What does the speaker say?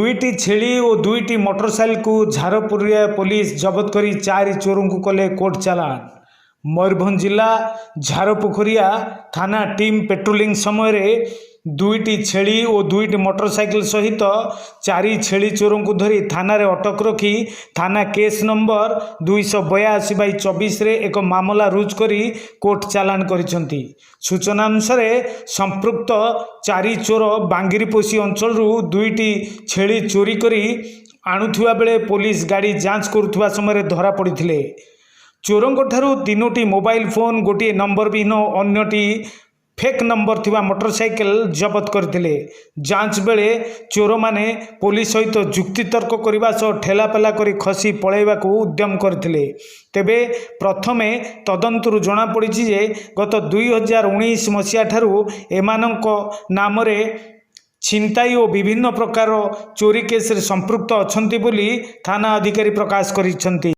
ଦୁଇଟି ଛେଳି ଓ ଦୁଇଟି ମୋଟରସାଇକେଲକୁ ଝାରପୁରିଆ ପୋଲିସ ଜବତ କରି ଚାରି ଚୋରଙ୍କୁ କଲେ କୋର୍ଟ ଚାଲାଣ। ମୟୂରଭଞ୍ଜ ଜିଲ୍ଲା ଝାରପୋଖରିଆ ଥାନା ଟିମ୍ ପେଟ୍ରୋଲିଂ ସମୟରେ ଦୁଇଟି ଛେଳି ଓ ଦୁଇଟି ମୋଟରସାଇକେଲ ସହିତ ଚାରି ଛେଳି ଚୋରଙ୍କୁ ଧରି ଥାନାରେ ଅଟକ ରଖି ଥାନା କେସ୍ ନମ୍ବର 282/24ରେ ଏକ ମାମଲା ରୁଜୁ କରି କୋର୍ଟ ଚାଲାଣ କରିଛନ୍ତି। ସୂଚନା ଅନୁସାରେ, ସମ୍ପୃକ୍ତ ଚାରି ଚୋର ବାଙ୍ଗିରିପୋଷି ଅଞ୍ଚଳରୁ ଦୁଇଟି ଛେଳି ଚୋରି କରି ଆଣୁଥିବା ବେଳେ ପୋଲିସ ଗାଡ଼ି ଯାଞ୍ଚ କରୁଥିବା ସମୟରେ ଧରା ପଡ଼ିଥିଲେ। ଚୋରଙ୍କଠାରୁ ତିନୋଟି ମୋବାଇଲ ଫୋନ୍, ଗୋଟିଏ ନମ୍ବର ବିହୀନ, ଅନ୍ୟଟି ଫେକ୍ ନମ୍ବର ଥିବା ମୋଟରସାଇକେଲ ଜବତ କରିଥିଲେ। ଯାଞ୍ଚ ବେଳେ ଚୋରମାନେ ପୋଲିସ ସହିତ ଯୁକ୍ତିତର୍କ କରିବା ସହ ଠେଲାପେଲା କରି ଖସି ପଳାଇବାକୁ ଉଦ୍ୟମ କରିଥିଲେ। ତେବେ ପ୍ରଥମେ ତଦନ୍ତରୁ ଜଣାପଡ଼ିଛି ଯେ ଗତ 2019 ମସିହା ଠାରୁ ଏମାନଙ୍କ ନାମରେ ଛିନତାଇ ଓ ବିଭିନ୍ନ ପ୍ରକାର ଚୋରି କେସ୍ରେ ସମ୍ପୃକ୍ତ ଅଛନ୍ତି ବୋଲି ଥାନା ଅଧିକାରୀ ପ୍ରକାଶ କରିଛନ୍ତି।